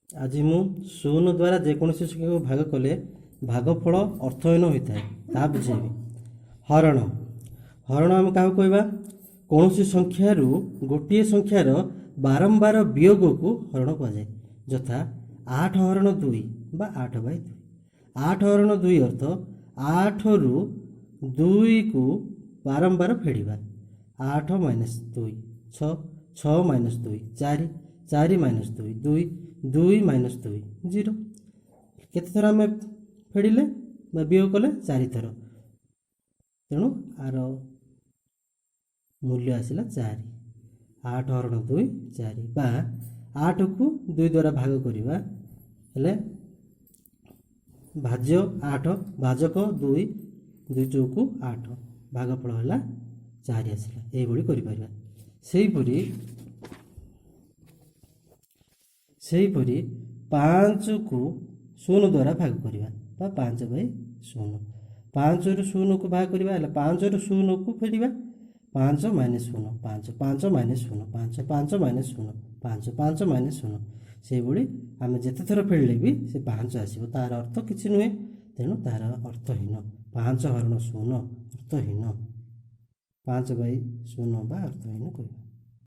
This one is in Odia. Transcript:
ଆଜି ମୁଁ ଶୂନ ଦ୍ୱାରା ଯେକୌଣସି ସଂଖ୍ୟାକୁ ଭାଗ କଲେ ଭାଗଫଳ ଅର୍ଥହୀନ ହୋଇଥାଏ, ତାହା ବୁଝେଇବି। ହରଣ। ହରଣ ଆମେ କାହାକୁ କହିବା? କୌଣସି ସଂଖ୍ୟାରୁ ଗୋଟିଏ ସଂଖ୍ୟାର ବାରମ୍ବାର ବିୟୋଗକୁ ହରଣ କୁହାଯାଏ। ଯଥା 8 ହରଣ 2 ବା 8 ବାଇ 2। 8 ହରଣ 2 ଅର୍ଥ 8ରୁ 2କୁ ବାରମ୍ବାର ଫେଡ଼ିବା। 8 ମାଇନସ୍ 2 6, 6 ମାଇନସ୍ 2 4, 4 ମାଇନସ୍ 2 2, 2 ମାଇନସ୍ 2 0। କେତେ ଥର ଆମେ ଫେଡ଼ିଲେ ବା ବିୟୋଗ କଲେ? ଚାରିଥର। ତେଣୁ ଆର ମୂଲ୍ୟ ଆସିଲା 4। 8 ହରଣ 2 4। ବା 8କୁ 2 ଦ୍ୱାରା ଭାଗ କରିବା ହେଲେ ଭାଜ୍ୟ 8, ଭାଜକ 2, 2 ଚଉକୁ 8, ଭାଗଫଳ ହେଲା 4 ଆସିଲା। ଏଇଭଳି କରିପାରିବା। ସେହିପରି 5କୁ 0 ଦ୍ୱାରା ଭାଗ କରିବା ବା 5 ବାଇ 0। 5ରୁ 0କୁ ଭାଗ କରିବା ହେଲେ 5ରୁ 0କୁ ଫେଡ଼ିବା। 5 ମାଇନସ୍ 0 5, 5 ମାଇନସ୍ 0 5, 5 ମାଇନସ୍ 0 5, 5 ମାଇନସ୍ 0। ସେଇଭଳି ଆମେ ଯେତେ ଥର ଫେଡ଼ିଲେ ବି ସେ 5 ଆସିବ। ତାର ଅର୍ଥ କିଛି ନୁହେଁ, ତେଣୁ ତାର ଅର୍ଥହୀନ। 5 ହରଣ 0 ଅର୍ଥହୀନ, 5 ବାଇ 0 ବା ଅର୍ଥହୀନ କହିବା।